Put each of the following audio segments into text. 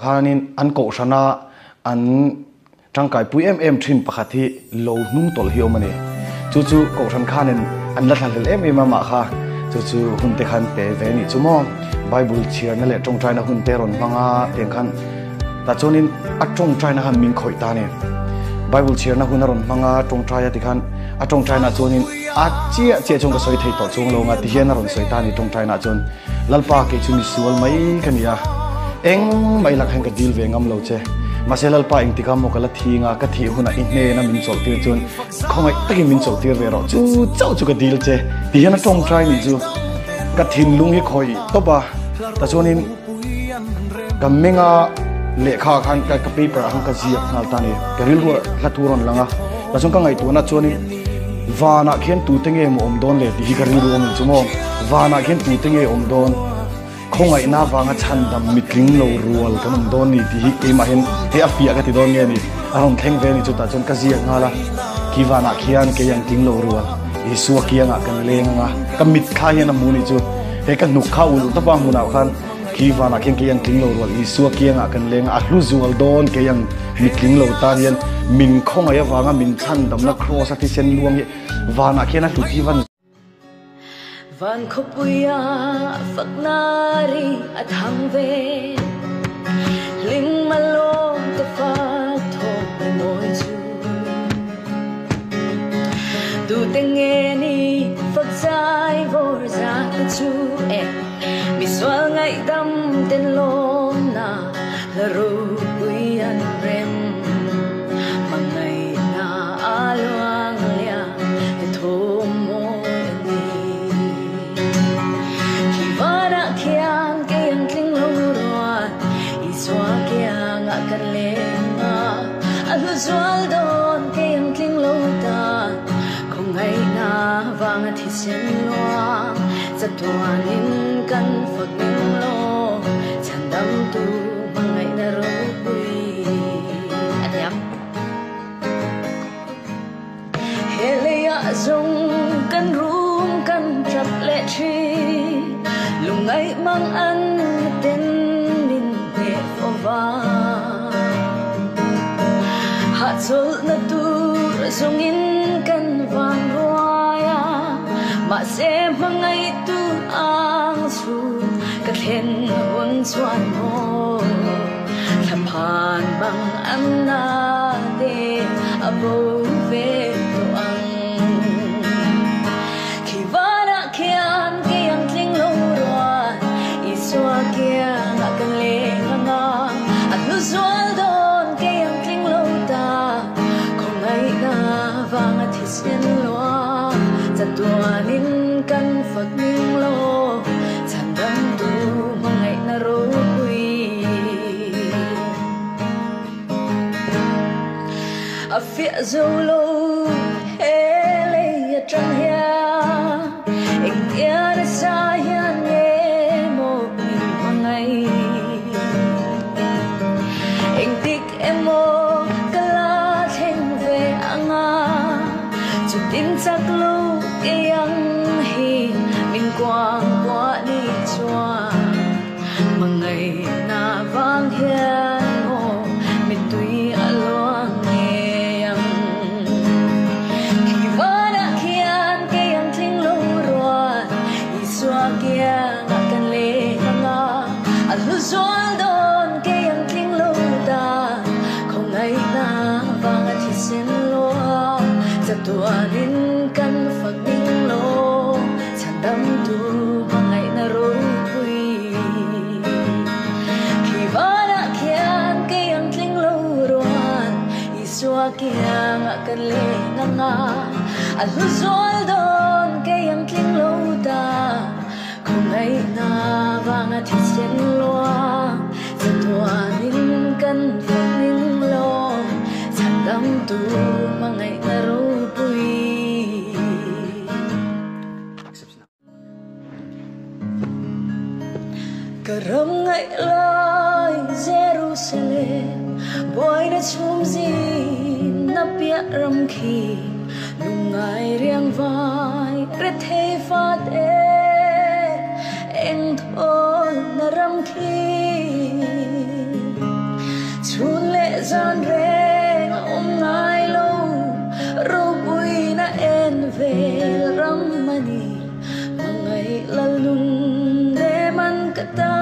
Khanin an kohhrana an tangkaipui em em thin pakhat hi lo hnung tawlh hi awm a ni. Chu chu kohhran khanin an la thlahlel em em a mah kha chu chu hun te khan pe ve nih chu maw. Bible chhiarna leh tawngtaina hun te rawn hmang a tiang khan tah chuanin a tawngtaina khan min khawih ta a ni. Bible chhiarna hun a rawn hmang a tawngtai a tikhan a tawngtaina chuanin a chiah chiah chuan ka sawi thei tawh chuang lo ang a tihian a rawn sawi ta a ni tawngtaina chuan. Lalpa kei chu misual mai ka ni a, engmah i lakah hian ka dil ve ngam lo che. Mahse Lalpa engtikah maw ka la thing a, ka thih hunah i hnena min chawlh tir chuan khawngaih takin min chawlh tir ve rawh, chu chauh chu ka dil che ti hian a tawngtai nih chu ka thinlung hi khawih tawp a, tachuanin ka menga lehkha ah khan ka paper ah khan ka ziak nghal ta a ni, ka rilru ah hla thu a rawn lang a, tachuan ka ngaihtuahna chuanin Vanah khian tute nge maw awm dawn le tih hi ka rilru awm chu maw. Vanah khian tute nge awm dawn, khawngaihna vanga chhandam mitling lo rual kan awm dawn ni tih hi keimah hian hei a fiah ka ti dawn nge ni. A rawn thleng ve ni chutah chuan ka ziak nghal a, khi vanah khian kei ang tling lo rual Isua kiangah kan leng ang a, ka mitthla hian a hmu ni chu. Hei ka hnuk kha ulh tawp a hmunah khan khi vanah khian kei ang tling lo rual Isua kiangah kan leng a, a hlu zual dawn kei ang mitling lo tan hian min khawngaih avanga min chhandamna kraws a thisen luang hi vanah khian a hlut hi van Van khawpuia fakna ri a thang ve, hlim malawm te fak thawk ni mawi chu. Tute nge ni fak zai vawr za te chu e, misual ngaihdam ten lawmna hla ropui an rem. Hmangaihna a luang liam he thawm mawi a ni. Khi vanah khian kei ang tling lo ruan, Isua kiangah kan leng a, a hlu zual dawn kei ang tling lo tan. Khawngaihna vanga thisen luang, chatuanin kan fak ning lo, chhandamtu hmangaihna ropui a niam. He leiah zawng kan rum kan tap leh thin, lungngaih mang an ten min hneh fo va. Hahchawlhna tur zawngin kan van ruai a, mahse hmangaihtu ang chhun ka thlen hun chuan maw. Thlaphan bang an na te a bo ve tawh ang. Khi vanah khian kei ang tling lo ruan, Isua kiangah kan leng ang a, a hnu zual dawn kei ang tling lo ta, khawngaihna vanga thisen luang, chatuanin kan fak ning lo. Chhandamtu hmangaihna ropui a fiah zo lo he lei atang hian engtia nasa hian nge maw min hmangaih engtik emaw ka la thleng ve anga chutin chak lo kei ang hi min kuang kuah ni chuan hmangaihna vang hian maw mittui a luang ngei ang. Khi vanah khian kei ang tling lo rual Isua kiangah kan leng ang a, a hlu zual dawn kei ang tling lo ta, khawngaihna vanga thisen luang chatuanin kan fak ding lo, chhandamtu hmangaihna ropui. Khi vanah khian kei ang tling lo rual Isua kiangah kan leng ang a, a hlu zual dawn kei ang tling lo ta. Khawngaihna vanga thisen luang chatuanin kan fak ning lo, chhandamtu hmangaihna ropui. Ka ram ngaih lai Jerusalem, buaina chhum zin na piah ram khi, lungngai riang vai rethei fate eng thawl na ram khi. zan reng a awm ngai lo, ropuina en vel ram a ni. Hmangaih lalnun nem an ka ta,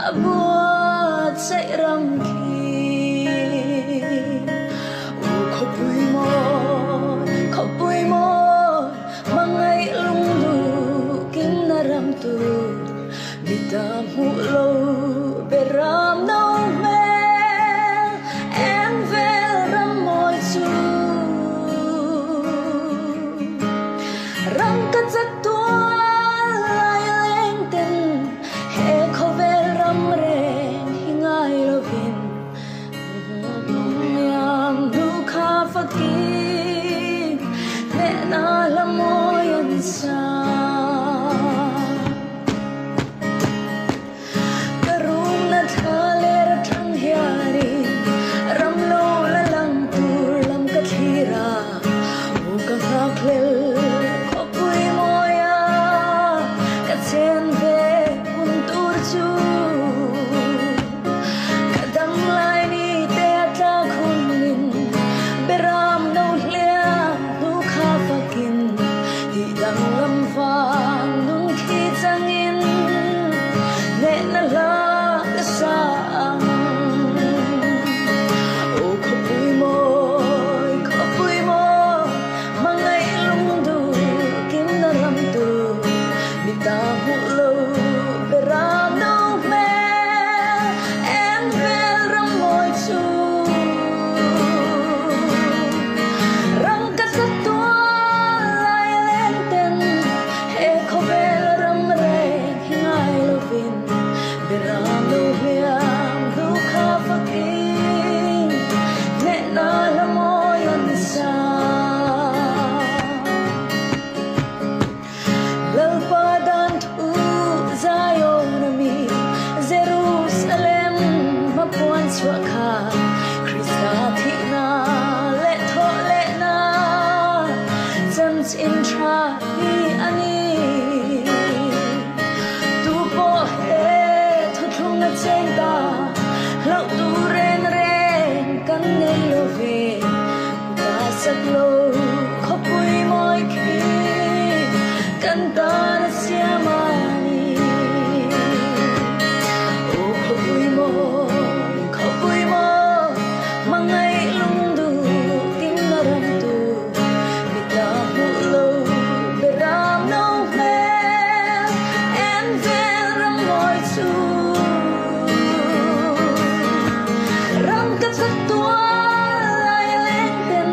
a buatsaih ram khi. U khawpui mawi, khawpui mawi, hmangaih lungduh kimna ram tur, mi ta hmuh lo beram no hmel, eng vel ram mawi chu. Ram ka chak tual lai leng ten, he khawvel ram reng hi ngai lovin. Miam hnu kha fakin hnehna hla mawi an sa. Ka rumna thla ler atang hianin ram lo la lang tur lam ka thlir a, u ka nghakhlel khawpui mawi a, ka chen ve hun tur chu. Ka dam lai ni te a tlak hunin beram no hliam hnu kha fakin tih danglam vang nung khi changin hnehna hla ka sa ang. Aw khawpui mawi, khawpui mawi, hmangaih lungduh kimna ram tur, mi ta hmuh lo beram no hmel, eng vel ram mawi chu. Ram ka chak tual lai leng ten, he khawvel ram reng hi ngai lovin, beram no hliam hnu kha fakin, hnehna hla mawi an sa. Lalpa dan thu Zion a mi, Jerusalem hmapuan chhuah kha, Krista thihna leh thawh lehna chanchin tha hi a ni. Tu pawh he thuthlung a cheng ta, hlauh tur reng reng kan nei lo ve, kuta sak lo khawpui mawi khi kan tan a siam a ni. Aw khawpui mawi, khawpui mawi, hmangaih lungduh kimna ram tur, mi ta hmuh lo beram no hmel, en vel ram mawi chu. Ram ka chak tual lai leng ten,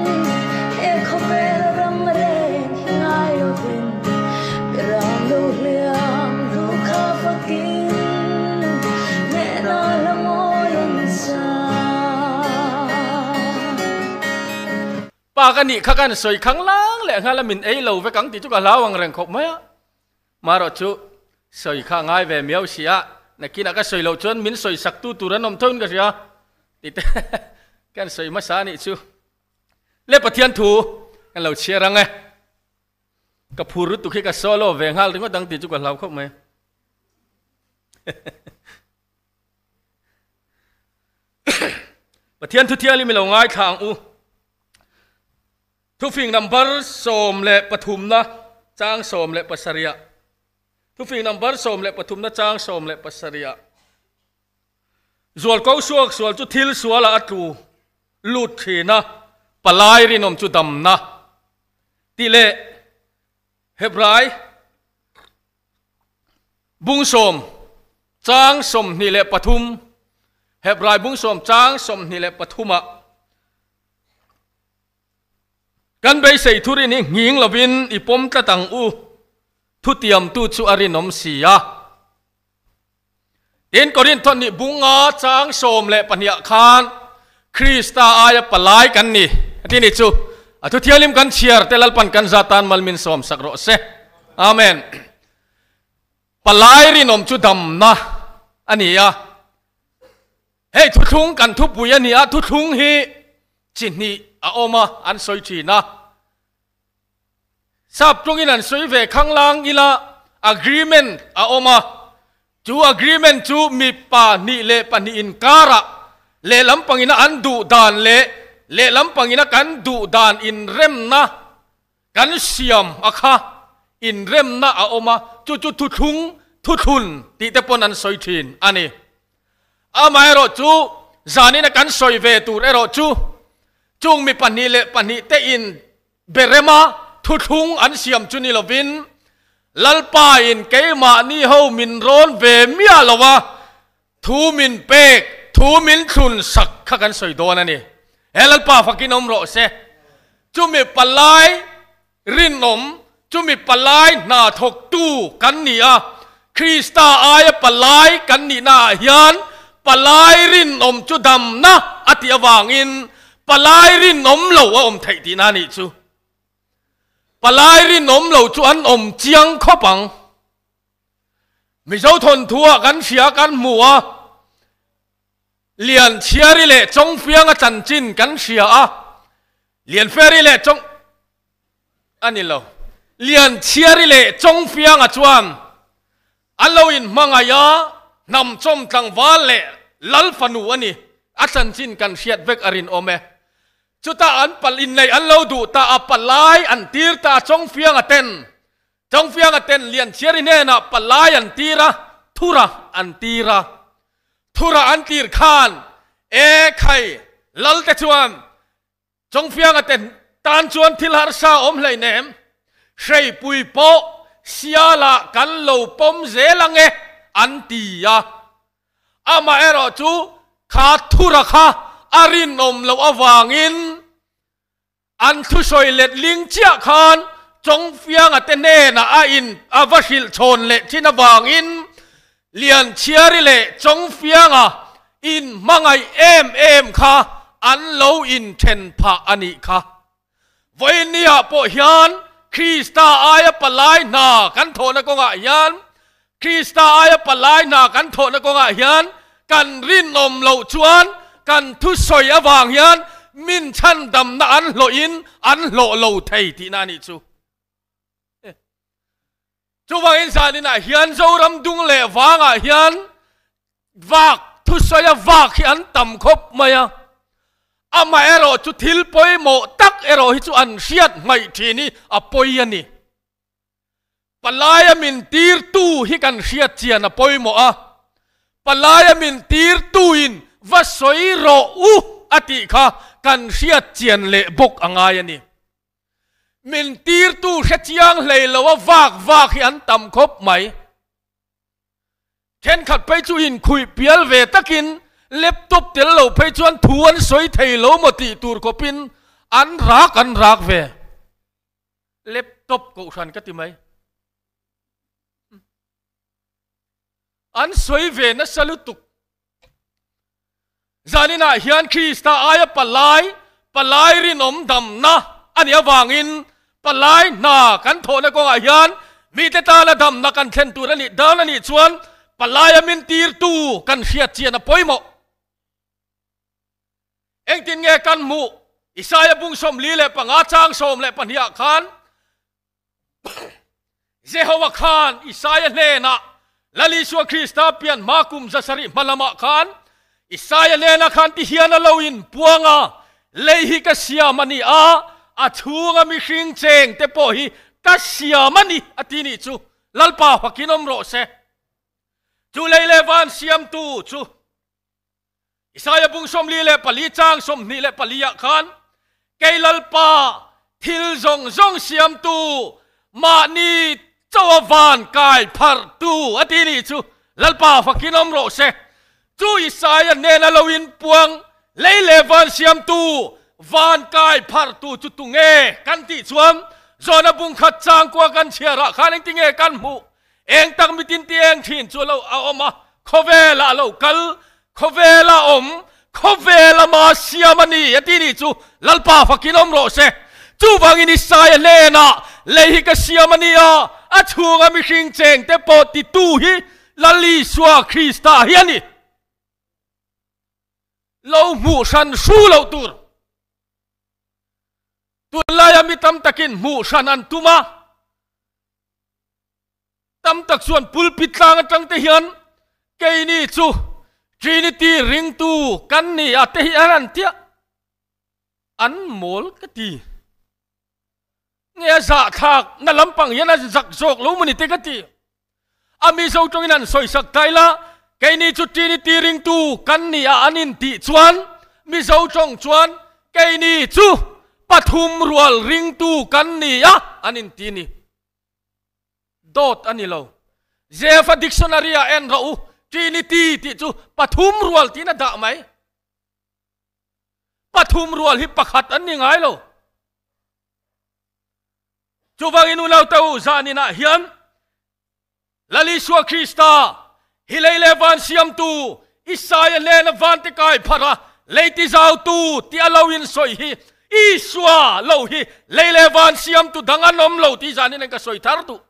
he khawvel ram reng hi ngai lovin, beram lo hliam hnu kha fakin, hnehna hla mawi an sa. Pa ka nih kha kan sawi khang lang leh nghal a, min ei lo vek ang tih chu ka hlau ang reng khawp mai a. Marawh chu sawi kha a ngai ve miau si a, nakinah ka sawi loh chuan min sawi sak tu tur an awm tho in ka hria tih te kan sawi hmasa a nih chu. Le Pathian thu kan lo chhiar ang e. Ka phur lutuk hi ka solo ve nghal ringawt ang tih chu ka hlau khawp mai. Pathian thu thianghlim i lo ngaithla ang u. Thufing number 13 na chang 17. Thufing number 13 na chang 17. Zual ko suak sual chu thil sualah a tlu lut thin a, palai rinawm chu damna tih leh Hebrai bung sawm chang 23 Hebrai bung sawm chang 23 ah Kan beisei thurin hi nghing lovin i pawm tlat ang u, thutiamtu chu a rinawm si a. Tin, Korinth nih bunga chang 12 ah khan Krista aia palai kan ni a ti ni chu a thuthialim kan chhiar te Lalpan kan za tan mal min sawm sak rawh se. Amen. Palai rinawm chu damna a ni a. Hei thuthlung kan thupui a ni a, thuthlung hi chi hnih a awm a, an sawi thin a. Sap tawngin an sawi ve khanglang ila agreement a awm a, chu agreement chu mipa hnih leh pahnih inkarah Lehlam pangina an duh dan leh lehlam pangina kan duh dan inremna kan siam a kha inremna a awm a, chu chu thuthlung, thuthlun tih te pawn an sawi thin a ni. Amaherawhchu zanina kan sawi ve tur erawh chu chung mi 22 te in Berema thuthlung an siam chu ni lovin Lalpa in keimahni ho min rawn ve miah lo a, thu min pek, thu min thlun sak kha kan sawi dawn a ni. He Lalpa fakin awm rawh se. Chumi palai rinawm, chumi palai hna thawktu kan ni a, Krista aia palai kan nihnaah hian palai rinawm chu damna a tih avangin palai rinawm lo a awm theih tihna a nih chu. Palai rinawm lo chu an awm chiang khawp ang. Mizo thawnthuah kan hria kan hmu a, Lianchhiari leh Chawngfianga chanchin kan hria a, Lianferi leh Chawng. A ni lo. Lianchhiari leh Chawngfianga chuan an lo inhmangaih a, hnam chawm tlangval leh lal fanu a ni. A chanchin kan hriat vek a rinawm e. Chutah an pal inneih an lo duh ta a, palai an tir ta a, Chawngfianga ten Chawngfianga ten Lianchhiari hnenah palai an tir a, thura an tir a. Thura an tir khan e khai lalte chuan Chawngfianga te tan chuan thil harsa awm hleinem, hreipui pawh sialah kan lo pawm zel ang e, an ti a. Amaherawh chu kha thura kha a rinawm loh avangin an thusawi letling chiah khan Chawngfianga te hnenah a in a va hrilh chhawn leh thin avangin Lianchhiari leh Chawngfianga inhmangaih em em kha an lo inthen phah a nih kha. Vawiinniah pawh hian Krista aia palai hna kan thawhna kawngah hian Krista aia palai hna kan thawhna kawngah hian kan rinawm loh chuan kan thusawi avang hian min chhandamna an hlawhin an hlawh lo thei tihna a nih chu. Chuvangin zaninah hian Zoram dung leh vangah hian vak thusawi a vak hi an tam khawp mai a, amaherawh chu thil pawimawh tak erawh hi chu an hriat hmaih thin hi a pawi a ni. Palaia min tirtu hi kan hriat chian a pawimawh a, palaia min tirtuin va sawi rawh u a tih kha kan hriat chian leh bawk a ngai a ni. Min tirtu hre chiang hlei lo a vak vak hi an tam khawp mai. Thenkhat phei chu inkhuih pial ve takin laptop tel lo phei chuan thu an sawi thei lo maw tih tur khawpin an rak an rak ve. Laptop kohhran ka ti mai. An sawi ve nasa lutuk. Zaninah hian Krista aia palai, palai rinawm damna a nih avangin palai hna kan thawhna kawngah hian mite tana damna kan thlen tur a nih dan a nih chuan palaia min tirtu kan hriat chian a pawimawh. Engtin nge kan hmuh? Isaia bung 45 chang 12 ah khan Jehovah khan Isaia hnenah Lal Isua Krista pian hma kum 700 hma lamah khan Isaia hnenah khan ti hian a lo inpuang a, Lei hi ka siam a ni a, a chhunga mihring cheng te pawh hi ka siam a ni, a ti nih chu. Lalpa fakin awm rawh se. Chu lei leh van siamtu chu Isaia bung 44 chang 24 ah khan, Kei Lalpa, thil zawng zawng siamtu, mahni chawa van kai pharhtu a ti nih chu Lalpa fakin awm rawh se. Chu Isaia hnena lo inpuang, lei leh van siamtu, van kai pharhtu chu tunge kan tih chuan Jona bung khat changkua kan chhiarah khan engtinge kan hmuh? Eng tak mitin ti eng thin chu lo a awm a, khawvelah a lo kal, khawvela awm, khawvela ma siam a ni a ti nih chu Lalpa fakin awm rawh se. Chuvangin Isaia hnenah lei hi ka siam a ni a, a chhunga mihring cheng te pawh titu hi Lal Isua Krista hi a ni. Lo hmuh hran hru loh tur. Tunlaia mi tam takin hmuh hran an tum a. Tam tak chuan pulpit tlang atang te hian keini chu Trinity ringtu kan ni a te hi an han tia an mawl ka ti. Nge a zahthlak na lampang hian a zak zawk lo maw ni te ka ti. A Mizo tawngin an sawisak ta ila, keini chu Trinity ringtu kan ni a an intih chuan Mizo tawng chuan keini chu pathum rual ringtu kan ni a an inti ni. Dawt a ni lo. Jefa dictionary ah en rawh u, Trinity tih chu pathum rual tiin a dah mai. Pathum rual hi pakhat an ni ngai lo. Chuvangin unau te u, zaninah hian Lal Isua Krista hi lei leh van siamtu, Isaia hnena vante kai pharh a, lei tizautu tih a lo insawi hi Isua lo hi lei leh van siamtu dang an awm lo tih zanin an ka sawi thar duh.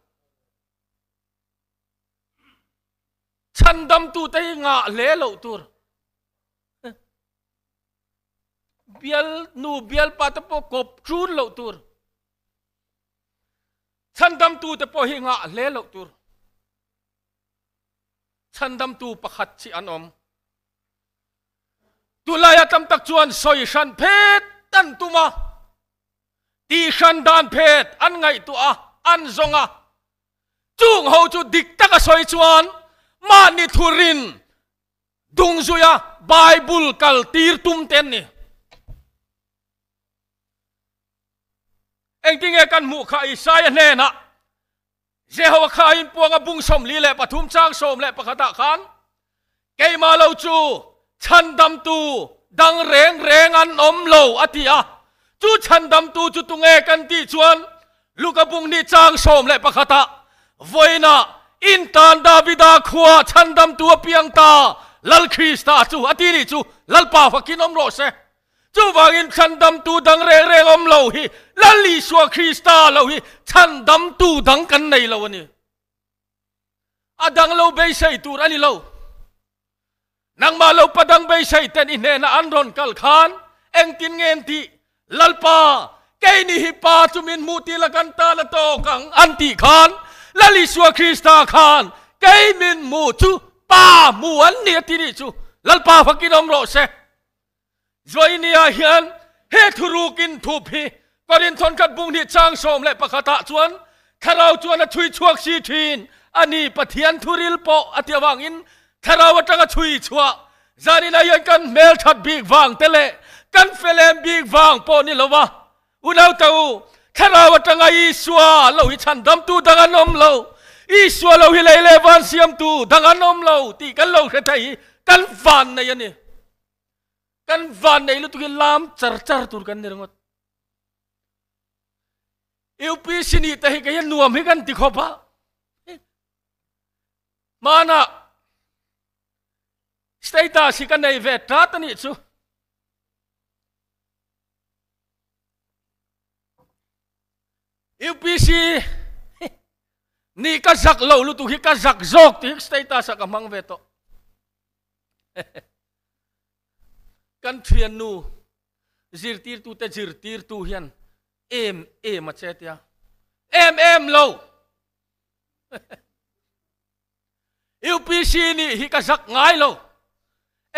Chhandamtute hi ngah hle loh tur. Bial nu bialpa te pawh kawp ṭun loh tur. Chhandamtute pawh hi ngah hle loh tur. Chhandamtu pakhat chi an awm. Tunlaia tam tak chuan sawi hran phet an tum a, tih hran dan phet an ngaihtuah a, an zawng a. Chung ho chu dik taka sawi chuan mahni thurin Dung zuia Bible kal tir tum te an ni. Engtinge kan hmuh kha Isaia hnenah Jehovah kha a inpuang a bung 43 chang 11 ah khan keimah lo chu chhandamtu dang reng reng an awm lo a ti a. Chu chhandamtu chu tunge kan tih chuan Luka bung nih chang 11 ah vawiinah intan Davida khua chhandamtu a piang ta Lal Krista chu a ti nih chu Lalpa fakin awm rawh se. Chuvangin chhandamtu dang reng reng awm lo hi Lal Isua Krista lo hi chhandamtu dang kan nei lo a ni. A dang lo beisei tur a ni lo. Nangmah lo padang beisei ten i hnenah an rawn kal khan engtin nge an tih? Lalpa, keini hi Pa chu min hmuh tih la kan tan a tawk ang an tih khan Lal Isua Krista khan kei min hmuh chu Pa hmu an ni a ti nih chu. Lalpa fakin awm rawh se. Zuainia hian he thurukin thup hi Korinth thawnkhat bung hnih chang 11 ah chuan Thlarau chuan a chhui chhuak si thin a ni, Pathian thuril pawh a ti avangin Thlarau atanga chhui chhuah zanin ah hian kan hmelthat bik vang te leh kan felem bik vang pawh ni lo va, unau te u, Thlarau atanga Isua lo hi chhandamtu dang an awm lo, Isua lo hi lei leh van siamtu dang an awm lo tih kan lo hre thei hi kan van nei a ni. Kan van nei lutuk hi lam char char tur kan ni ringawt. UPC nih te hi kei hian nuam hi kan ti khawp a. Hmana status hi ka nei ve tat a nih chu. UPC nih ka zak lo lutuk hi ka zak zawk tih hi status ah ka hmang ve tawh. Kan thiannu zirtirtute zirtirtu hian em em a che tia. Em em lo. UPC nih hi ka zak ngai lo.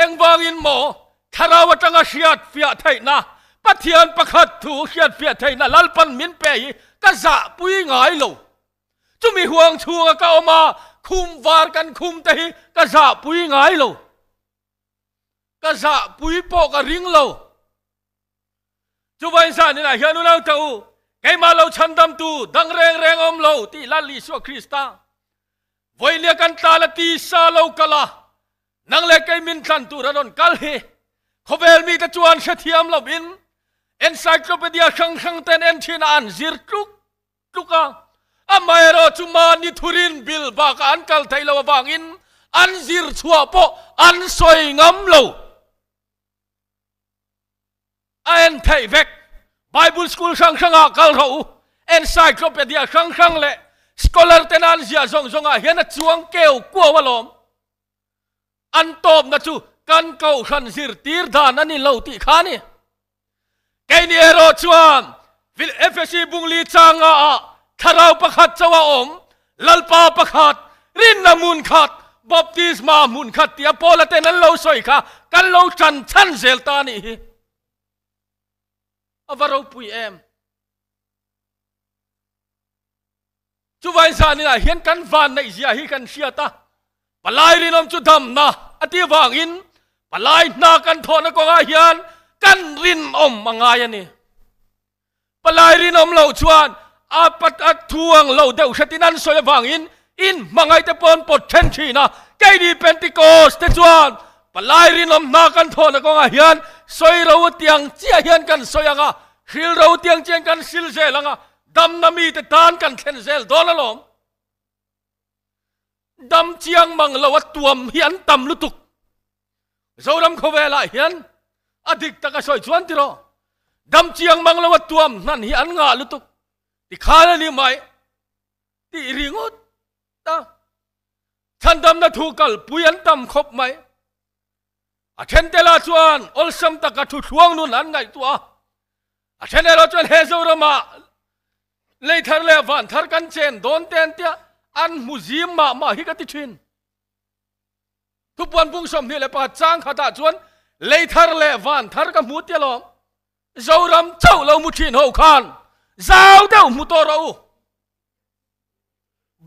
Engvangin maw thlarau atanga hriat fiah theihna, Pathian pakhat thu hriat fiah theihna Lalpan min pe hi ka zahpui ngai lo. Chumi huang chhunga ka awm a, khum var kan khum te hi ka zahpui ngai lo. Ka zahpui pawh ka ring lo. Chuvain zaninah hian unau te u, keimah lo chhandamtu dang reng reng awm lo tih Lal Isua Krista vawinia kan tlan a tisa lo kal a, nang leh kei min tlan tur a rawn kal hi khawvel mite chuan hrethiam lovin encyclopedia hrang hrang ten en thin a an zir tluk tluk a, amaherawh chu mahni thurin bil bakah an kal theih loh avangin an zir chhuah pawh an sawi ngam lo. A en theih vek. Bible school hrang hrangah kal rawh u. Encyclopedia hrang hrang leh scholar ten an ziah zawng zawngah hian a chuang keu kuau alawm. An tawpna chu kan kohhran zirtir dan a ni lo tih kha a ni. Keini erawh chuan Efesi bungli changa ah thlarau pakhat chauh a awm, Lalpa pakhat, rinna hmun khat, Baptisma hmun khat tia Paula ten an lo sawi kha kan lo ṭan chhan zel ta a nih hi. A va ropui em! Chuvai zaninah hian kan van neih zia hi kan hriat a, palai rinawm chu damna a tih avangin palai hna kan thawhna kawngah hian kan rinawm a ngai a ni. Palai rinawm loh chuan a pat a thu ang lo deuh hretin an sawi avangin in hmangaihte pawh an pawt then thin a, keini Pentecost te chuan palai rinawm hna kan thawhna kawngah hian sawi ro tiang chiah hian kan sawi ang a, hril ro tiang chiahin kan hril zel ang a, Damna mite tan kan thlen zel dawn alawm. Dam chiang mang lo a tuam hi an tam lutuk. Zoram khawvelah hian a dik tak a sawi chuan tiraw. Dam chiang mang lo a tuam hnan hi an ngah lutuk. Tikhan a ni mai tih ringawt a. Chhandamna thu kalpui an tam khawp mai. A then te lah chuan awlsam taka thuthluang nun an ngaihtuah a, a then erawh chuan he Zorama lei thar leh van thar kan chen dawn te an tia an hmu zim mah mah hi ka ti thin. Thupuan bung 21 chang khatah chuan lei thar leh van thar ka hmu tia lawm. Zoram chauh lo mu thin ho khan zau deuh hmu tawh rawh u.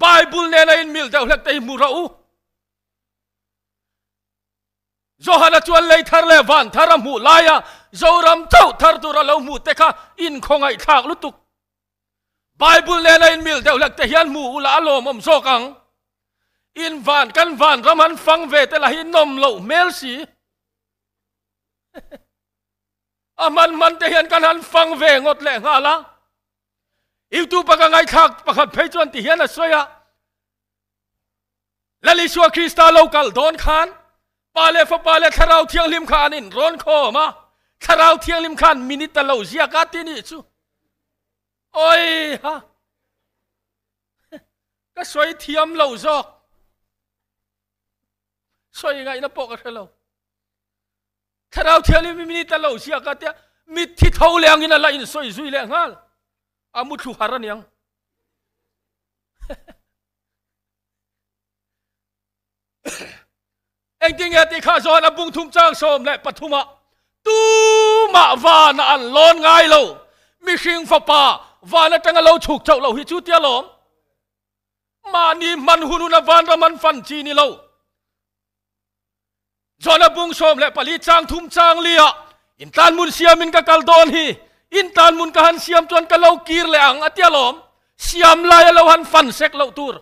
Bible nena inmil deuh hlek te hi hmu rawh u. Johana chuan lei thar leh van thar a hmuh laia Zoram chauh thar tur a lo hmuh te kha inkhawngaihthlak lutuk. Bible nena inmil deuh hlek te hian hmu ula a lawmawm zawk ang. In van kan van ram han fang ve te lah hi nawm loh hmel si. A hman hman te hian kan han fang ve ngawt leh nghal a. YouTube a ka ngaihthlak pakhat phei chuan ti hian a sawi a. Lal Isua Krista lo kal dawn khan Pa leh Fapa leh Thlarau Thianghlim kha an inrawn khawm a, Thlarau Thianghlim khan minute a lo ziak a ti nih chu. Oi ha! Ka sawi thiam lo zawk. Sawi ngaihna pawh ka hre lo. Thlarau Thianghlim minute a lo ziak a tia mitthi tho leh angin a la insawi zui leh nghal. A muthlu har aniang. Engtin nge tih kha zawn a bung thum chang 13 ah tumah van ah an lawn ngai lo, mihring fapa van atanga lo chhuk chauh lo hi chu tia lawm. Mahni hman hun hun a vanram an fan chi ni lo. Jona bung 14 chang thum chang li ah intlanhmun siamin ka kal dawn hi, intlanhmun ka han siam chuan ka lo kir leh ang a tia lawm, siam lai a lo han fan sek loh tur.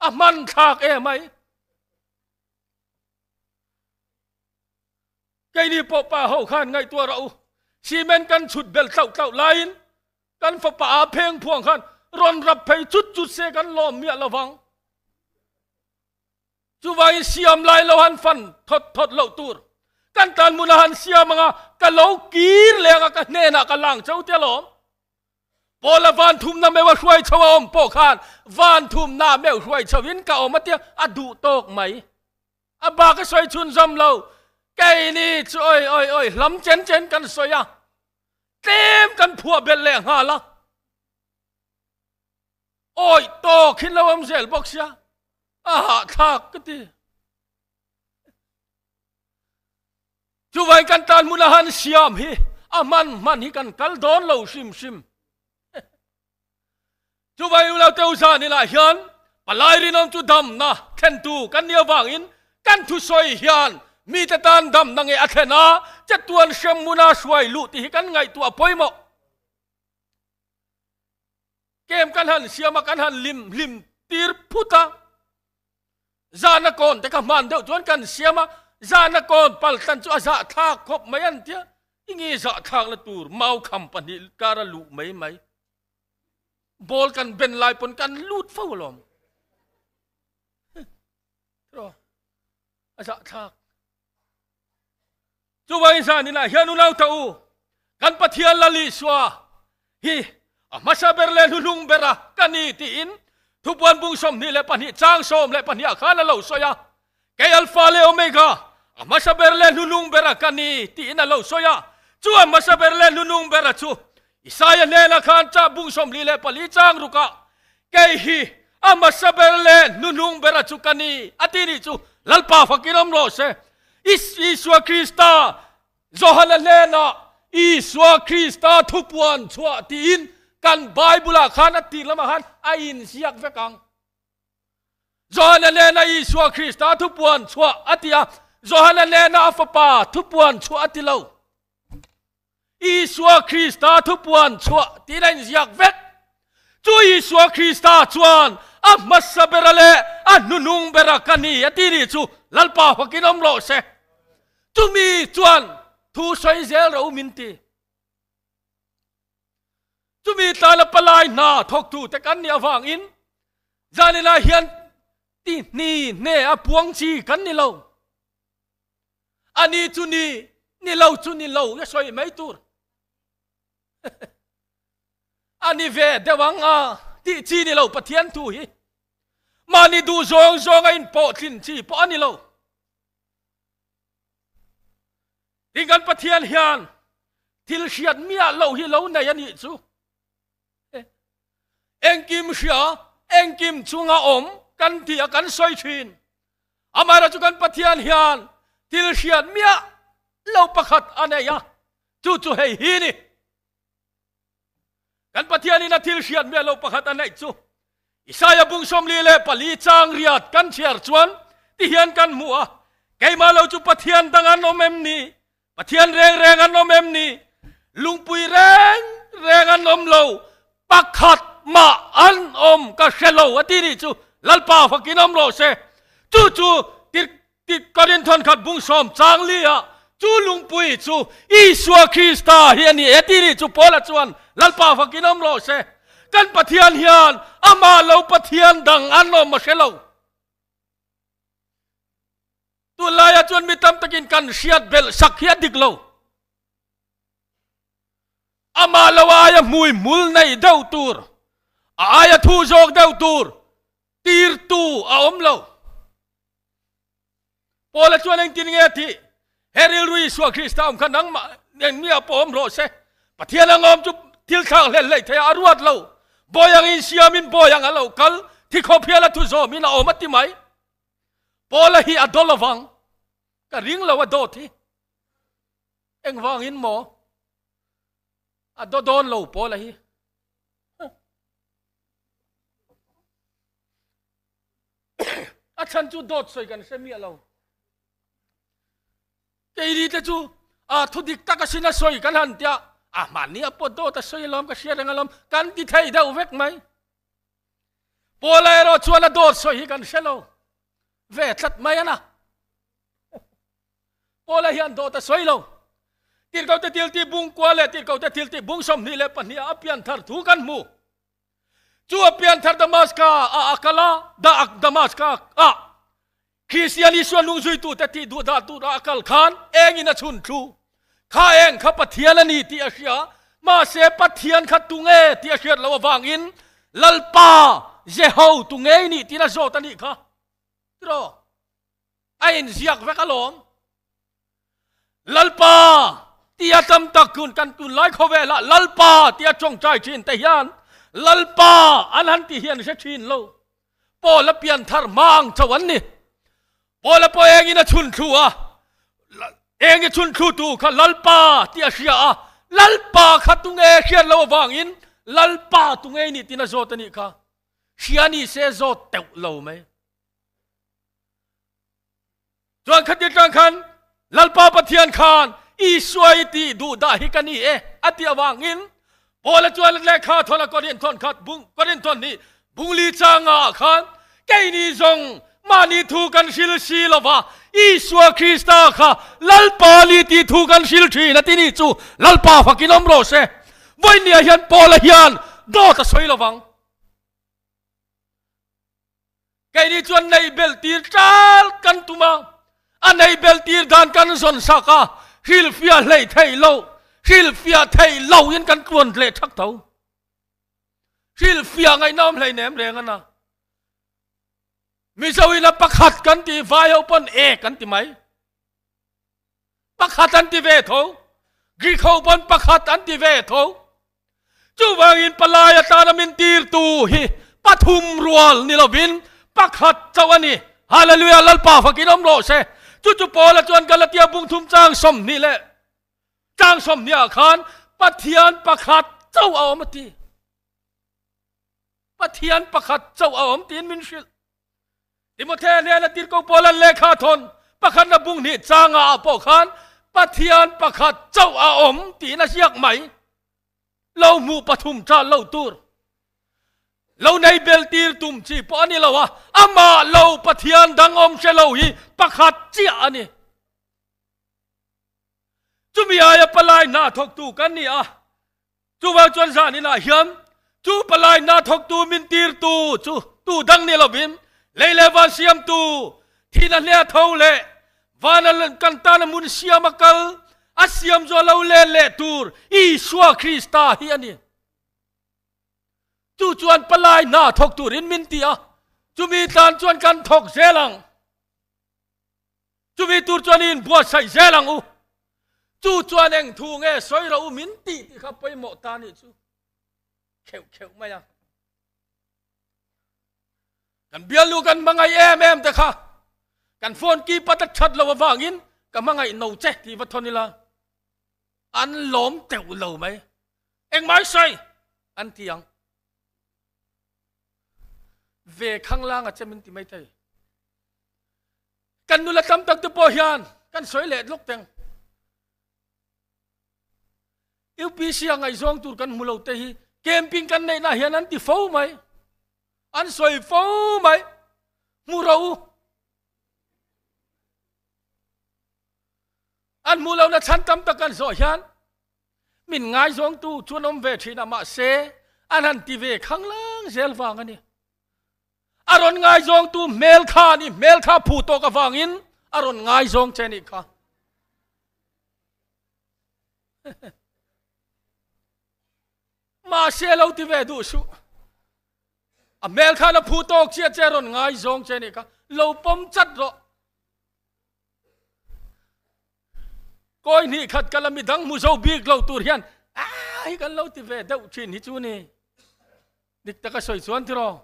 A hman thlak em ai. Keini pawh pa ho khan ngaihtuah rawh u, cement kan chhut bel tlauh tlauh laiin Kan fapa a pheng phuang khan rawn rap phei chut chut se kan lawm miah lo vang. Chuvangin siam lai lo han fan thawt thawt loh tur. Kan tan hmun a han siam anga ka lo kir leh anga ka hnenah ka lang cho tia lawm. Paula van thumna meuh a hruai chho a awm pawh khan van thumna meuh hruai chho in ka awm a tia a duh tawk mai. A bak a sawi chhun zawm lo. Keini chu oi oi oi hlam chen chen kan sawi a. Tlem kan phuah belh leh nghal a, awih tawk hi lo awm zel bawk sia, a hahthlak ka ti. Chuvangin kan tan hmun a han siam hi a hman hman hi kan kal dawn lo hrim hrim. Chuvangin unaute u zaninah hian palai rinawm chu damna thlentu kan nih avangin kan thusawi hian mite tan damna nge a thlen a, chatuan hrem hmuna hruai luh tih hi kan ngaihtuah pawimawh. Kem kan han siam a, kan han lim hlim tir phut a, zahna kawn te kha hman deuh chuan kan siam a, zahna kawn paltlan chu a zahthlak khawp mai an tia, i nge zahthlakna tur maukham pahnih kara luh mai mai. Ball kan ben lai pawn kan lut fo alawm. A zahthlak. Chuvangin zaninah hian unau ta u, kan Pathian Lal Isua hi a hmasa ber leh hnuhnung bera ka ni tiin Thupuan bung 22 chang 12 ah khan a lo sawi a. Kei Alpha leh Omega, a hmasa ber leh hnunung bera ka ni, tiin a lo sawi a. Chu a hmasa ber leh hnunung bera chu Isaia hnenah khan chah bung 44 chang rukah. Kei hi a hmasa ber leh hnuhnung bera chu ka ni, a ti nih chu Lalpa fakin awm rawh se. Isua Krista Johana hnenah Isua Krista thupuan chhuah tiin kan Bible-ah khan a tir lamah khan a inziak vek ang. Johana hnena Isua Krista thupuan chhuah a ti a, Johana hnena a fapa thupuan chhuah a ti lo. Isua Krista thupuan chhuah tiin a inziak vek. Chu Isua Krista chuan a hmasa bera leh a hnuhnung bera ka ni a ti nih chu Lalpa fakin awm rawh se. Chumi chuan thu sawi zel rawh u min ti. Chumi tlana palai hna thawktute kan nih avangin zaninah hian ti hni hne a puang chi kan ni lo. A ni chu ni, ni lo chu ni lo nge sawi mai tur. A ni ve deuh ang a tih chi ni lo Pathian thu hi. Mahni duh zawng zawng a inpawh thin chi pawh a ni lo. Tin kan Pathian hian thil hriat miah loh hi lo nei a nih chu. Engkim hria, engkim chunga awm kan tih a kan sawi thin. Amaherawhchu kan Pathian hian thil hriat miah lo pakhat a nei a, chu chu hei hi ni. Kan Pathianin a thil hriat miah lo pakhat a neih chu Isaia bung 44 chang riat kan chhiar chuan ti hian kan hmu a, Keimah lo chu Pathian dang an awm em ni? Pathian reng reng an awm em ni? Lungpui reng reng an awm lo, pakhat mah an awm ka hre lo a ti nih chu Lalpa fakin awm rawh se. Chu chu Korinthon khat bung sawm chang li ah chu lungpui chu Isua Krista hi a ni e ti nih chu Paula chuan Lalpa fakin awm rawh se. Kan Pathian hian amah lo Pathian dang an awm a hre lo. Tunlaiah chuan mi tam takin kan hriat belh sak hi a dik lo. Amah lo aia hmui hmul nei deuh tur, a aia thu zawk deuh tur tirtu a awm lo. Paula chuan engtin nge a tih? He rilru Isua Krista awm kha nangmah eng mi ah pawh awm rawh se. Pathian ang awm chu thil thlak hlel hleih theih ah a ruat lo. Bawi ang insiamin bawi ang a lo kal, thi khawp hial a thu zawmin a awm a ti mai. Paula hi a daw lovang. Ka ring lo a dawt hi. Engvangin maw? A daw dawn lo Paula hi. A chhan chu dawt sawi kan hre miah lo. Keini te chu a thu dik tak asin a sawi kan han tia a hmanni a pawt dawt a sawi alawm ka hria reng alawm kan ti thei deuh vek mai. Paula erawh chuan a dawt sawi hi kan hre lo ve tlat mai a na. Paula hian dawt a sawi lo. Tirhkohte thiltih bung kua leh Tirhkohte thiltih bung 22 ah a pian thar thu kan hmu. Chu a pian thar Damaska ah a kal a, Damaska ah Kristian Isua nungzuitute tih duh dah tura a kal khan engin a chhun thlu. Kha eng kha Pathian a ni tih a hria, mahse Pathian kha tunge tih a hriat loh avangin Lalpa Jeho tunge i nih tiin a zawt a nih kha. Tiraw? A inziak vek alawm. Lalpa tia tam tak kun kan tunlai khawvelah Lalpa tia tawngtai thin te hian Lalpa an han ti hian hre thin lo. Paul a pian thar hma ang chauh an ni. Paul a pawh engin a chhun thlu a, eng i chhun thlu tu kha Lalpa tih a hria a, Lalpa kha tunge hriat loh avangin Lalpa tunge i nih tiin a zawt a nih kha. Hria ni se zawt teuh lo mai. Chuan khati tang khan Lalpa Pathian khan Isua i tih duh dah hi ka ni e a tih avangin Paula chuan lehkha thawn a Korin thawn khat bung Korin thawn hnih bungli changa ah khan keini zawng mahni thu kan hril si lova Isua Krista kha Lalpa ni tih thu kan hril thin a ti ni chu Lalpa fakin awm rawh se. Vawinia hian Paula hian dawt a sawi lovang. Keini chuan nei belh tir tal kan tum a, a nei belh tir dan kan zawn sak a, hrilhfiah hleih theih loh, hrilhfiah theih loh in kan tluan leh thak tho. Hrilhfiah ngaihna awm hlei nem reng a na. Mizo in a pakhat kan ti, vai ho pawn e kan ti mai. Pakhat an ti ve tho. Greek ho pawn pakhat an ti ve tho. Chuvangin palai atana min tirtu hi Pathum rual ni lovin pakhat chauh a ni. Hallelujah! Lalpa fakin awm rawh se. Chu chu Paula chuan Galatia bung thum chang 20 leh chang 20 ah khan Pathian pakhat chauh a awm a ti. Pathian pakhat chauh a awm tiin min hrilh. Timothea hnena tirhkoh Paula'n lehkha thawn pakhatna bung hnih changa ah pawh khan Pathian pakhat chauh a awm tiin a ziak mai. Lo hmuh pathum ṭah lo tur. Lo nei bel tir tum chi pawh a ni lo a, amah lo Pathian dang awm hre lo hi pakhat chiah a ni. Chumi aia palai hna thawktu kan ni a, chuvang chuan zan inah hian chu palai hna thawktu min tirtu chu tu dang ni lovin lei leh van siamtu thihna hlea tho leh vana kan tana hmun siam a kal a siam zawh lo let leh tur Isua Krista hi a ni. Chu chuan palai hna thawk turin min ti a, chumi tan chuan kan thawk zel ang. Chumi tur chuan i inbuatsaih zel ang u. Chu chuan eng thu nge sawi rawh u min tih tih kha pawimawh ta nih chu kheuh kheuh mai a. Kan bialnu kan hmangaih em em te kha kan phone keypad a that lo avangin ka hmangaih no che tih va thawn ila an lawm teuh lo mai. Engmah i sawi an ti ang. Ve khanglang a che min ti maithei. Kan nula tam tak te pawh hian kan sawi leh lawk teng. UPC a ngaihzawng tur kan hmu lo te hi camping kan neihna hian an ti fo mai. An sawi fo mai. Hmu ro u. An hmu lo na chhan tam tak kan zawh hian min ngaizawngtu chuan awm ve thin a mahse an han ti ve khanglang zel vang a ni. A rawn ngaizawngtu hmel kha a ni, hmel kha phu tawk avangin a rawn ngaizawng che nih kha. Mahse lo ti ve duh suh. A hmel khan a phu tawk chiah che a rawn ngaizawng che nih kha. Lo pawm chat rawh. Kawi hnih khat kala midang hmu zo bik lo tur hian a hi kan lo ti ve deuh thin hi chu ni. Dik taka sawi chuan tiraw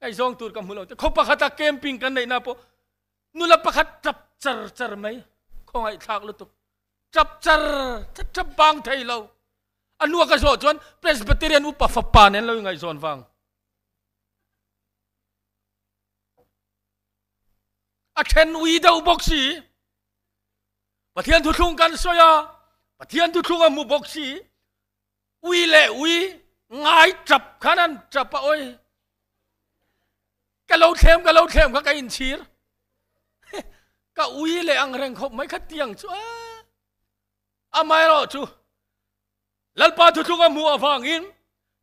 ngaihzawng tur ka hmu lo te khaw pakhata camping kan neihna pawh nula pakhat tap char char mai khawngaih thlak lutuk tap char char tap bang thei lo a nua ka zawh chuan Presbyterian upa fapa nen lo ingaihzawn vang a then ui deuh bawk si Pathian thuthlung kan sawi a Pathian thuthlung a hmu bawk si Ui leh ui ngai tap khan an tap a oi. Ka lo thlem ka lo thlem kha ka inchhir. Ka ui leh ang reng khawp mai kha tiang chu a. Amaherawh chu Lalpa thuthlung a hmuh avangin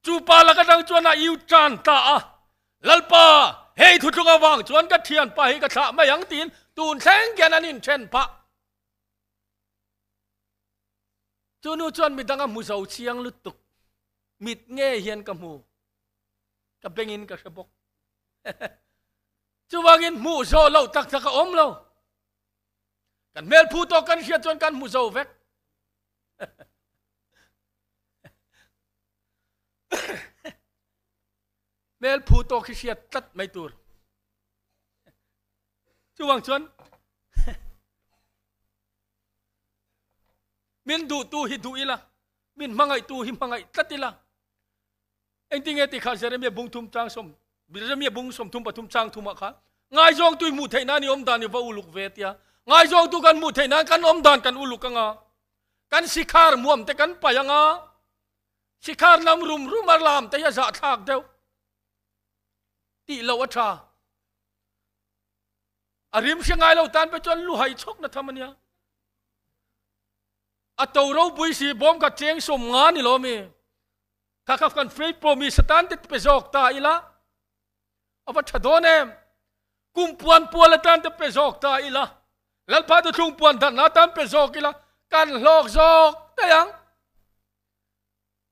chu pa lak atang chuan a iu tan ta a. Lalpa hei thuthlung avang chuan ka thianpa hi ka thlah mai ang tiin tun thleng khian an inthen phah. Chu nu chuan midang a hmu zo chiang lutuk. Mit nge hian ka hmu. Ka bengin ka hre bawk. Chuvangin hmuh zawh loh tak tak a awm lo. Kan hmel phu tawk kan hriat chuan kan hmu zo vek. Hmel phu tawk hi hriat tlat mai tur. Chuvang chuan Min duhtu hi duh ila, min hmangaihtu hi hmangaih tlat ila. Engtinge ti kha Jeremia bung thum chang sawm, Jeremia bung 33 chang thumah khan ngaizawngtu i hmuh theih nan i awm dan i va uluk ve tia. Ngaizawngtu kan hmuh theih nan kan awm dan kan uluk anga, kan sikhar muam te kan paih anga, sikhar lam rum rum a lam te hi a zahthlak deuh tih loh a tha. A rim hre ngai lo tan pe chuan lu hai chhawk na tham a nia. A to ropui si bawm kha cheng sawm nga ni lo mi. Kha kha kan faith promise satan te pe zawk ta ila. A va tha dawn em. Kum puan pual atan te pe zawk ta ila. Lalpa tu thlung puan dan atan pe zawk ila. Kan hlawk zawk daih ang.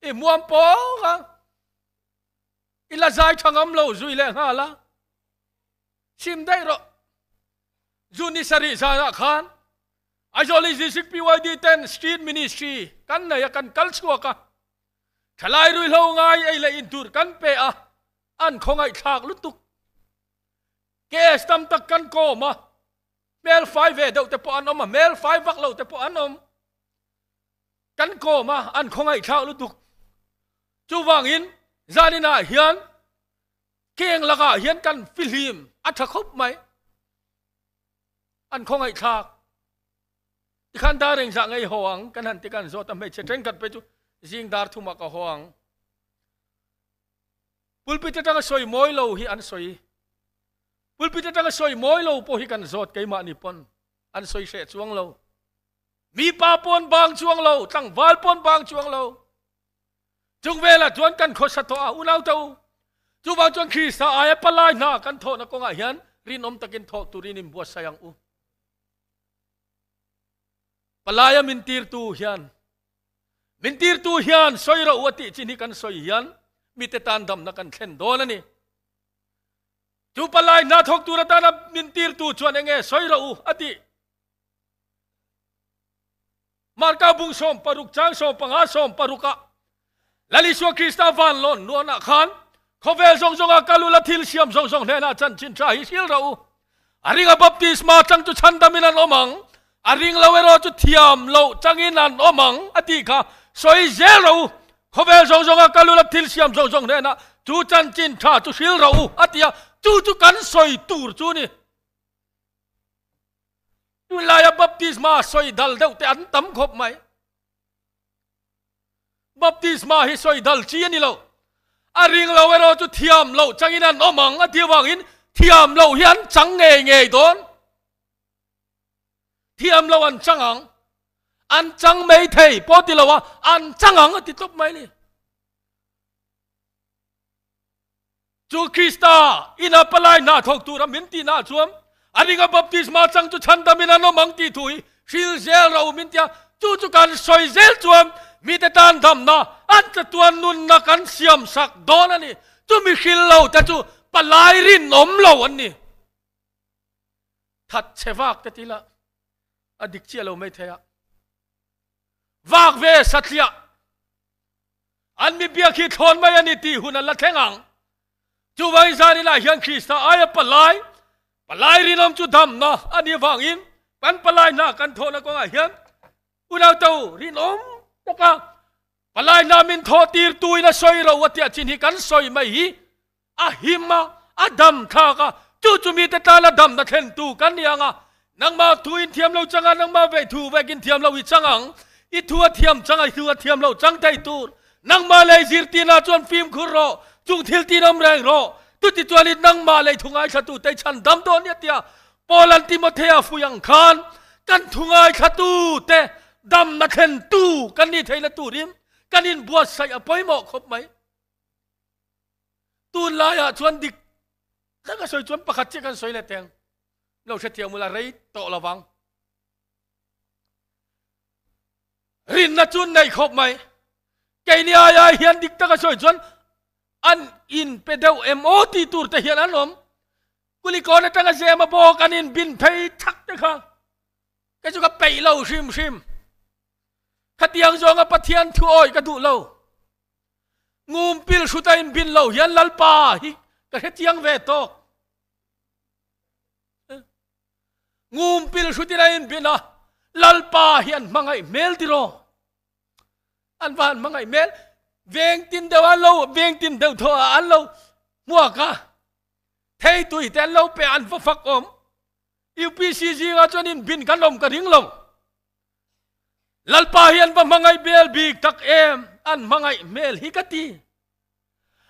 I muam pawng a. I la zai tha ngam lo zui leh nghal a. Sim daih rawh. June ni sarih zanah khan Aizawl District PYD ten Street Ministry kan nei a, kan kal chhuak a. Thalai ruihhlo ngai ei leh in tur kan pe a. An khawngaihthlak lutuk. Case tam tak kan kawm a, hmel fai ve deuh te pawh an awm a, hmel fai vak lo te pawh an awm. Kan kawm a, an khawngaihthlak lutuk. Chuvangin zaninah hian keng lakah hian kan fihlim a tha khawp mai. An khawngaihthlak. Tikhan dar engzah ngei haw ang kan han ti kan zawt a, hmeichhe thenkhat phei chu zing dar thumah ka haw ang. Pulpit atanga sawi mawi lo hi an sawi. Pulpit atanga sawi mawi lo pawh hi kan zawt keimahni pawn an sawi hreh chuang lo. Mipa pawn bang chuang lo, tlangval pawn bang chuang lo. Chung velah chuan kan khawsa tawh a, unau te u. Chuvang chuan Krista aia palai hna kan thawhna kawngah hian rinawm takin thawh turin inbuatsaih ang u. Palaia min tirtu hian Min tirtu hian sawi rawh u a tih chin hi kan sawi hian mite tan damna kan thlen dawn a ni. Chu palai hna thawk tur atana min tirtu chuan enge sawi rawh u a tih. Marka bung 16 chang 15 16 ah Lal Isua Krista van lawn luanah khan khawvel zawng zawnga kal ula thil siam zawng zawng hnenah chanchin tha hi hril rawh u. A ringa baptisma chang chu chhandamin an awm ang, a ring lo erawh chu thiam loh changin an awm ang a tih kha sawi zel rawh u. Khawvel zawng zawnga kal ula thil siam zawng zawng hnenah chu chanchin tha chu hril rawh u a ti a, chu chu kan sawi tur chu a ni. Tunlaia baptisma sawi dal deuh te an tam khawp mai. Baptisma hi sawi dal chi a ni lo. A ring lo erawh chu thiam loh changin an awm ang a ti avangin thiam loh hi an chang ngei ngei dawn. Thiam loh an chang ang. An chang mai thei pawh ti lo a, an chang ang a ti tawp mai ni. Chu Krista ina palai hna thawk tura min tihna chuan a ringa baptisma chang chu chhandamin an awm ang tih thu hi hril zel ro min tia, chu chu kan sawi zel chuan mite tan damna an chatuan nunna kan siam sak dawn a ni. Chumi hril lo te chu palai rinawm lo an ni. That chhe vak te tila a dik chiah lo mai thei a. Vak ve satliah. An mi biak hi thlawn mai a ni tih hun an la thleng ang. Chuvangin zaninah hian Krista aia palai, palai rinawm chu damna a nih avangin kan palai hna kan thawhna kawngah hian unauto rinawm taka palai hna min thawh tirtuin a sawi ro a tih chin hi kan sawi mai hi a him a, a dam thlak a, chu chu mite tana damna thlentu kan ni ang a, nangmah thu in thiam lo chang a, nangmah vei thu vek in thiam lo i chang ang, i thu a thiam chang a, i thu a thiam lo chang thei tur, nangmah lei zirtirna chuan fimkhur rawh, chung thil tin awm reng rawh, chuti chuan i nangmah lei thu ngaithlatu te i chhan dam dawn nia tia Paula'n Timothea fui ang khan kan thu ngaithlatu te damna thlentu kan nih theihna turin kan inbuatsaih a pawimawh khawp mai. Tunlaiah chuan dik tak a sawi chuan pakhat chiah kan sawi leh teng. Lo hrethiam ula rei tawh lo vang. Rinna chu nei khawp mai. Keini ai ai hian dik tak a sawi chuan an in pe deuh em aw tih tur te hian an awm. Kulikawn atanga zema bawk an in bin phei thak te kha. Kei chu ka peih lo hrim hrim. Khatiang zawnga Pathian thu awi ka duh lo. Ngum pil hrut a inbin lo hian Lalpa hi ka hre chiang ve tawk. Ngum pil hrutin a inbin a, Lalpa hi an hmangaih hmel tiraw? An va han hmangaih hmel. Veng tin deuh an lo, veng tin deuh thaw ah an lo hmuak a. Thei tui te an lo pe an va fak awm. UPC zingah chuan inbin kan awm ka ring lo. Lalpa hi an va hmangaih bel bik tak em, an hmangaih hmel hi ka ti.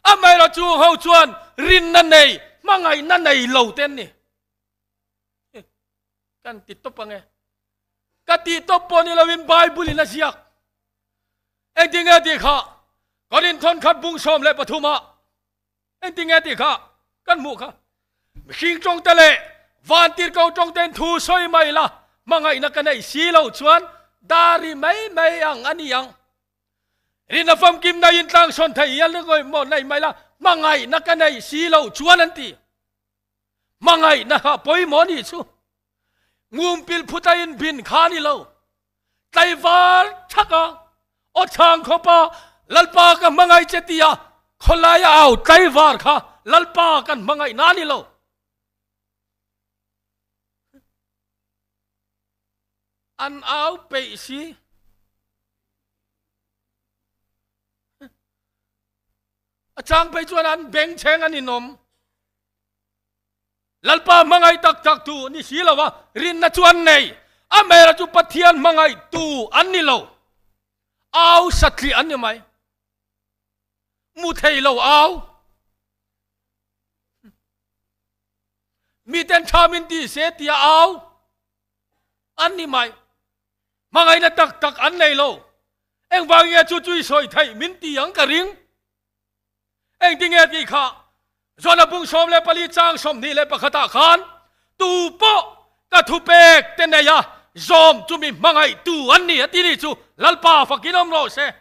Amaherawh chu ho chuan rinna nei, hmangaihna nei lo te an ni. Kan ti tawp ange. Ka ti tawp pawh ni loin Bible in a ziak. Engtinge tih kha Korinthon khat bung 13 ah Engtinge tih kha kan hmuh kha. Mihring tawngte leh vantirhko tawngtein thu sawi mai la, hmangaihna ka neih si lo chuan dari mai mai ang a ni ang. Rinna famkim naiin tlangsawn thei hial maw nei mai la, hmangaihna ka neih si lo chuan an ti. Hmangaihna kha pawimawh a nih chu. Ngum pil phut a inbin kha a ni lo. Tlaivar thak a, aw chhang khawp a, Lalpa ka hmangaih che tia khawlai a au tlaivar kha. Lalpa kan hmangaihna a ni lo. An au peih si. A chang phei chuan an bengchheng an inawm. Lalpa hmangaih tak tak tu ni si lo a, rinna chu an nei. Amaherawh chu Pathian hmangaih tu an ni lo. Au satliah an ni mai. Mu thei lo au. Miten tha min ti se tia au an ni mai. Hmangaihna tak tak an nei lo. Engvang nge chu chu i sawi theih min ti ang ka ring. Engtinge tih kha Jona bung 14 chang 21 ah khan tu pawh ka thupek te nei a zawm chu mi hmangaih tu an ni a ti ni chu Lalpa fakin awm rawh se.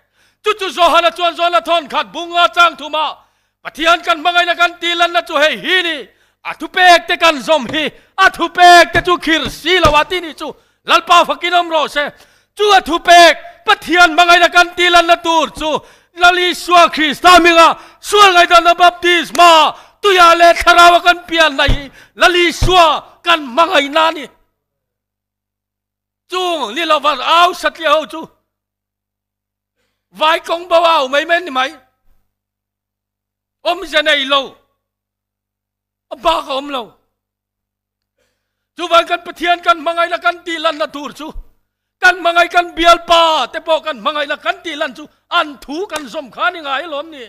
Chu chu Johana chuan Jona thawn khat bunga chang thumah Pathian kan hmangaihna kan tih lanna chu hei hi ni, a thupek te kan zawm hi, a thupek te chu khir si lo a ti ni chu Lalpa fakin awm rawh se. Chu a thupek Pathian hmangaihna kan tih lanna tur chu Lal Isua Krista hminga sual ngaihdanna baptisma tuiah leh thlaraua kan pianna hi Lal Isua kan hmangaihna a ni. Chung ni lova au satliah ho chu vai kawng bo au mai mai an ni mai. Awmzia nei lo, a bak a awm lo. Chuvang kan Pathian kan hmangaihna kan tih lanna tur chu kan hmangaih kan bialpa te pawh kan hmangaihna kan tih lan chu an thu kan zawm kha ni ngai alawm ni.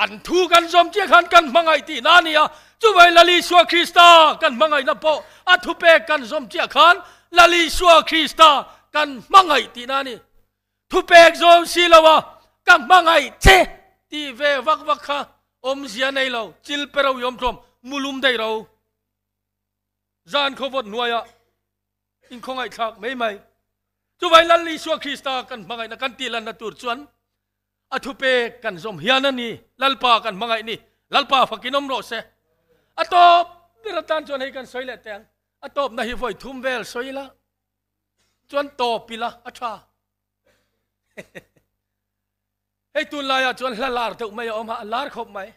An thu kan zawm chiah khan kan hmangaih tihna a ni a, chuvangin Lal Isua Krista kan hmangaihna pawh a thupek kan zawm chiah khan Lal Isua Krista kan hmangaih tihna a ni. Thupek zawm si lo a, ka hmangaih che tih ve vak vak kha awmzia nei lo, chil pe ro i awm tlawm, mulum daih ro. Zan khawvawt hnuaiah inkhawngaihthlak mai mai. Chuvai Lal Isua Krista kan hmangaihna kan tihlanna tur chuan a thupek kan zawm hian a ni, Lalpa kan hmangaih ni, Lalpa fakin awm rawh se. A tawp ber atan chuan hei kan sawi leh teh ang, a tawpna hi vawi thum vel sawi ila chuan tawp ila a tha. Hei tunlaiah chuan hla lar deuh mai a awm a, a lar khawp mai.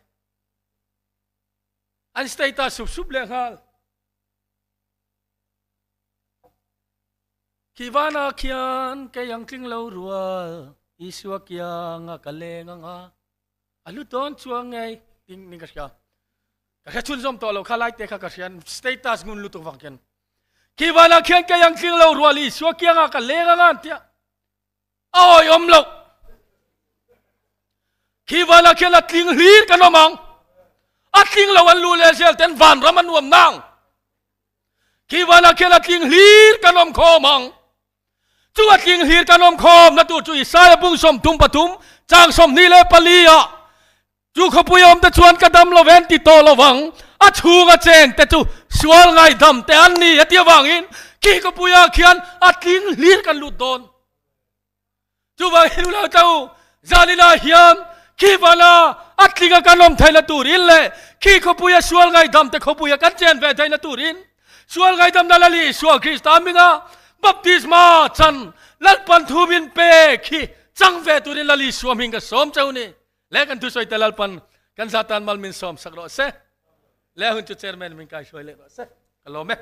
An status sup sup leh nghal. Khi vana khian kei ang tling lo rual, Isua kianga ka leng anga. A lu dawn chuang ngei ding ning ka hria. Ka hria chhunzawm tawh lo kha lai te kha ka hria status ngun lutuk vang khian. Khi vanah khian kei ang tling lo rual Isua kiangah ka leng anga an tia. A awihawm loh. Khi vanah khian a tling hlir kan awm ang. A tling lo an lu leh zel ten vanram a nuam nang. Khi vanah khian a tling hlir kan awm khawm ang. Chu a tling hlir kan awm khawm na tur chu Isaiah bung 33 chang 24 ah Chu khawpui awm te chuan ka dam lo ven ti tawh lo vang, a chhung a cheng te chu sual ngaihdam te an ni a ti avangin khi khawpui ah khian a tling hlir kan lut dawn. Chuvangin unau tla u, zaninah hian khi vana a tlinga kan awm theihna turin leh khi khawpuia sual ngaihdam te khawpuia kan chen ve theihna turin sual ngaihdamna Lal Isua Krista hminga baptisma chan Lalpan thu min pek hi chang ve turin Lal Isua hming ka sawm cheu ni. Le kan thusawi te Lalpan kan zatan mal min sawm sak rawh se. Le hun chu chairman min kai hruai leh rawh se. Ka lawm e.